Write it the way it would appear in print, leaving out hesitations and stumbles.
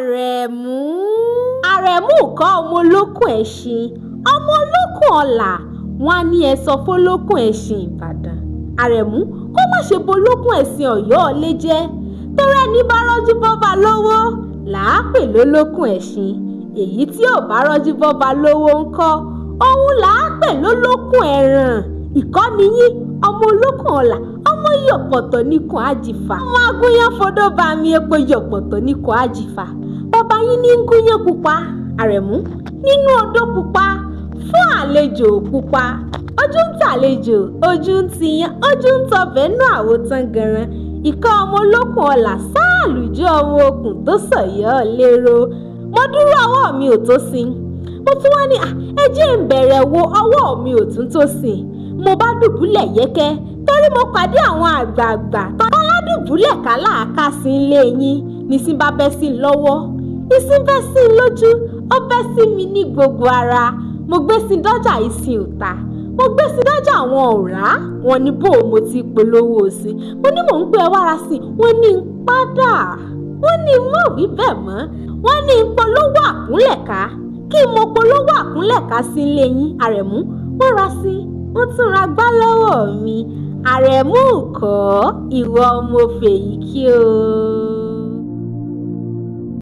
Àrẹ̀mú. Àrẹ̀mú kọ́, ọmọ olókùn ẹṣin, ọmọ olókùn ọ̀la. Wọn á ní ẹ sọ fọlọ́kùn ẹṣin Ìbàdàn, Àrẹ̀mú, kó má ṣe bolókùn ẹ̀sìn Ọ̀yọ́ lé jẹ́, torí ẹni bá rọ́jú bọ́ba lówó làá pè lólókùn ẹ̀sìn. Èyí tí ò bá rọ́jú bọ́ba lówó ńkọ́? Òun làá pè lólókùn ẹ̀ràn. Ìkọ́ni yín, ọmọ olókùn ọ̀la, ọmọ yọ̀pọ̀tọ̀ níkùn àjìfà, ọmọ agúnyán fọdọ́ bá mi epo yọ̀pọ̀tọ̀ níkùn àjìfà. Bàbá yín ní gúnyán pupa, Àrẹ̀mú, nínú odó pupa fún àlejò pupa. Ojú ń tàlejò, ojú ń tiyán, ojú ń tọbẹ̀ nú àwòtán ganan. Ìkọ́ ọmọ olókùn ọ̀la sáàlùjọ, ọmọ okùn tó sọ̀yọ́ lérò. Mo dúró, ọwọ́ mi ò tó sí. Mo tún wá ní, ẹ jẹ́ ń bẹ̀rẹ̀ wo, ọwọ́ mi ò tún tó sí. Mo bá dùbúlẹ̀ yẹ́kẹ́, torí mo pàdé àwọn àgbààgbà tọ́lá dùbúlẹ̀ kálàáká sí ilé yín. Nísìn bá bẹ́ sí lọ́wọ́, ìsín bẹ́ sí lójú, ó bẹ́ sí mi ní gbogbo ara. Mo gbé sí dọ́jà, ìsìn òta. Mo gbé sí dọ́jà, àwọn ọ̀rá wọn ní bò mo ti polówó sí. Mo ní mò ń pé ẹ wára sí. Wọ́n ní ń padà, wọ́n ní mọ̀ wí bẹ́ẹ̀ mọ́, wọ́n ní ń polówó àkúnlẹ̀ká, kí n mo polówó àkúnlẹ̀ká sí ilé yín, Àrẹ̀mú. Wọ́n ra sí, wọ́n tún ra gbá lọ́wọ́ mi. Àrẹ̀mú kọ́, ìwọ ọmọ fèyí kí o.